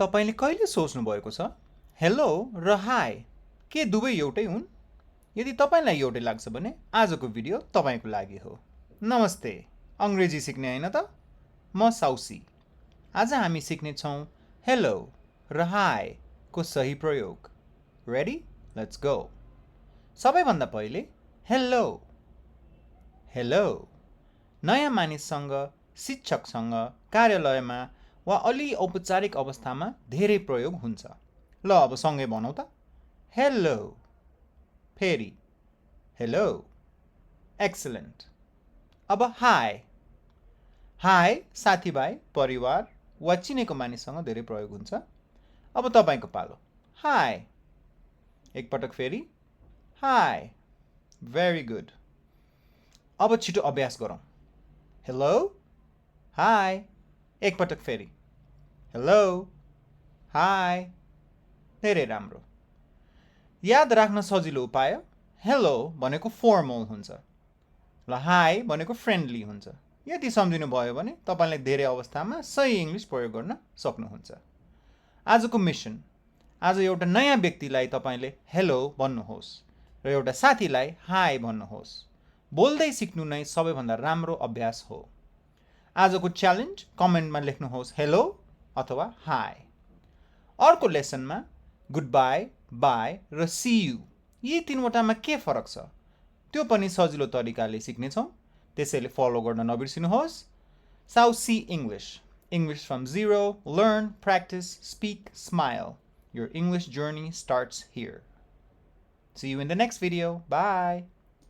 तपाईले कहिले सोच्नु भएको छ हेलो र हाई के दुवै एउटै हुन्? यदि तपाईलाई एउटै लाग्छ भने आजको भिडियो तपाईको लागि हो। नमस्ते, अंग्रेजी सिक्ने हैन त? म साउसी। आज हामी सिक्ने छौं हेलो र हाई को सही प्रयोग। रेडी? Let's go. सबैभन्दा पहिले हेलो। हेलो नयाँ मानिससँग, शिक्षकसँग, कार्यालयमा वा अलि औपचारिक अवस्थामा धेरै प्रयोग हुन्छ। ल अब सँगै भनौं त। हेलो। फेरि हेलो। एक्सलेन्ट। अब हाई। हाई साथीभाइ, परिवार वा चिनेको मानिससँग धेरै प्रयोग हुन्छ। अब तपाईको पालो। हाई। एकपटक फेरि हाई। Very good. अब छिटो अभ्यास गरौँ। हेलो। हाई। एकपटक फेरि हेलो। हाई। धेरै राम्रो। याद राख्न सजिलो उपाय हेलो भनेको फर्मल हुन्छ र हाई भनेको फ्रेन्डली हुन्छ। यदि सम्झिनु भयो भने तपाईलाई धेरै अवस्थामा सही इङ्ग्लिस प्रयोग गर्न सक्नुहुन्छ। आजको मिसन, आज एउटा नयाँ व्यक्तिलाई तपाईले हेलो भन्नुहोस् र एउटा साथीलाई हाई भन्नुहोस्। बोल्दै सिक्नु नै सबैभन्दा राम्रो अभ्यास हो। आजको च्यालेन्ज कमेन्टमा लेख्नुहोस् हेलो अथवा हाई। अर्को लेसनमा गुड बाई, बाई र सी यू यी तीनवटामा के फरक छ त्यो पनि सजिलो तरिकाले सिक्नेछौँ। त्यसैले फलो गर्न नबिर्सिनुहोस्। साउसी English, English from zero, learn, practice, speak, smile. Your English journey starts here. See you in the next video. Bye.